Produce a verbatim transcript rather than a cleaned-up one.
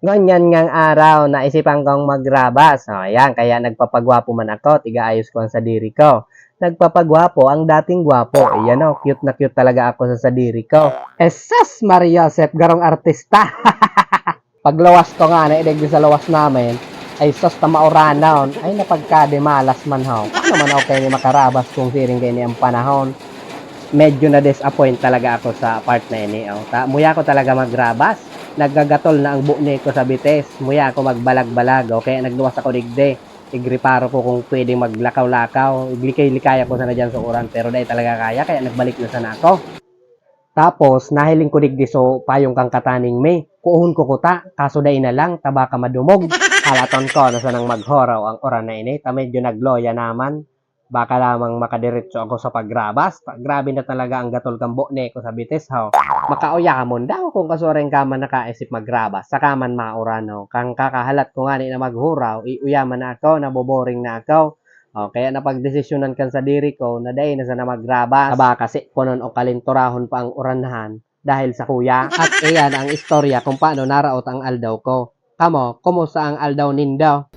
Ngunyan ngang araw, naisipan kong magrabas. O, ayan, kaya nagpapagwapo man ako, tigaayos ko ang sadiri ko. Nagpapagwapo ang dating gwapo. Ayan o, cute na cute talaga ako sa sadiri ko. Esus, Maria Josep, garong artista. Pagluwas ko nga na idig sa luwas namin, ay sus ta mauranon, ay napagkadimalas man ho. Paano man okay ni makarabas kung siring kaini ang panahon? Medyo na-disappoint talaga ako sa part na ini. Oh. Ta, muya ko talaga magrabas. Nagagatol na ang buhok ko sa bitis. Muya ako magbalag-balag. O kaya nagluwas ako digdi. Igreparo ko kung pwedeng maglakaw-lakaw. Iglikay-likay ako sana dyan sa uran. Pero dahil talaga kaya, kaya nagbalik na sana ako. Tapos, nahiling ko digdi so payong kang kataning mi. Kuohon ko kuta, kaso dai na lang, ta baka madumog. Halaton ko na sanang maghuraw ang uran na ini, ta medyo nagloya naman. Baka lamang makadiretso ako sa pagrabas. Ta, grabe na talaga ang gatol kan buhok ko sa bitis, ho. Makauyamon daw kung kasuaring ka man nakaisip magrabas, saka man mauran, ho. Kang kakahalat ko ngani na maghuraw, iuyaman na ako, naboboring na ako. O, kaya napagdesisyonan kan sadiri ko na dai na sana magrabas. Aba, kasi punon o kalinturahon pa ang uranhan dahil sa kuya. At iyan ang istorya kung paano naraot ang aldaw ko. Kamo, kumusta ang aldaw nindo?